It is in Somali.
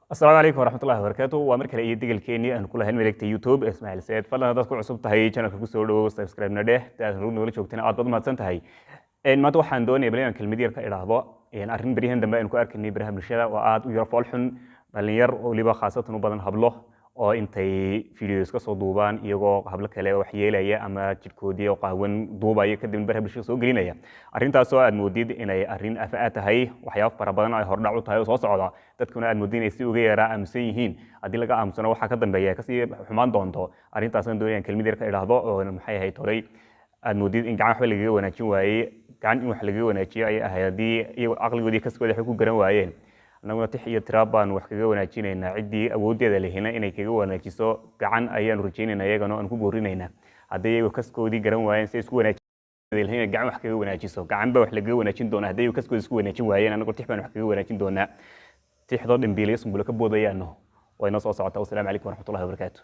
Asalaamu calaykum waraxmatullahi wabarakaatu. Waa mar kale iyo degelkeenii aan kula mareegta YouTube Ismaaciil Sayid. Fadlan haddaad ku cusub tahay channelka, kusoo dhawow, subscribe na dheh. Hadaad nagula joogtana, aad baad umahadsan tahay. Maanta waxaan doonaya bal inaan kelmad yar ka idhaahdo arrin beryahan dambe aynu ku arkaynay baraha bulshada oo aad u yaro fool xun. Dhalinyar oo weliba khaasatan u badan hablo oo intay videos ka soo duubaan iyagoo hablo kale wax yeelaya ama jidhkoodii oo qaawan duubaya, kadibna baraha bulshada soo gelinaya. Arrintaasoo aad moodid inay arrin afa tahay, waxyaabo fara badan ay hordhac u tahay oo soo socda, dadkuna aad moodid inay si uga yaraa aamusan yihiin. Haddii laga aamusano, waxaa ka dambeeya kasii xumaan doonto. Arrintaasaan doonaya kelmad yar ka idhaahdo oo maxay ahayd horay aad moodid in gacan waxba lagaga wanaajin waayey. Gacan in wax lagaga wanaajiyo ayay ahayd. Haddii iyago caqligoodii kaskooda waxay ku garan waayeen, annaguna tix iyo tiraab baanu wax kaga wanaajinaynaa. Ciddii awooddeeda lehina inay kaga wanaajiso gacan ayaanu rajaynaynaa, iyagana aan ku boorinaynaa. Hadday iyago kaskoodii garan waayeen si isku wanaajin, gacan wax kaga wanaajiso, gacan baa wax lagaga wanaajin doonaa. Hadday iyago kaskooda isku wanaajin waayeen, annagu tix baan wax kaga wanaajin doonaa. Tixdoo dhimbiiliyo sumbulo ka boodayaano way noo soo socotaa. Wasalaamu calaykum waraxmatullahi wabarakaatu.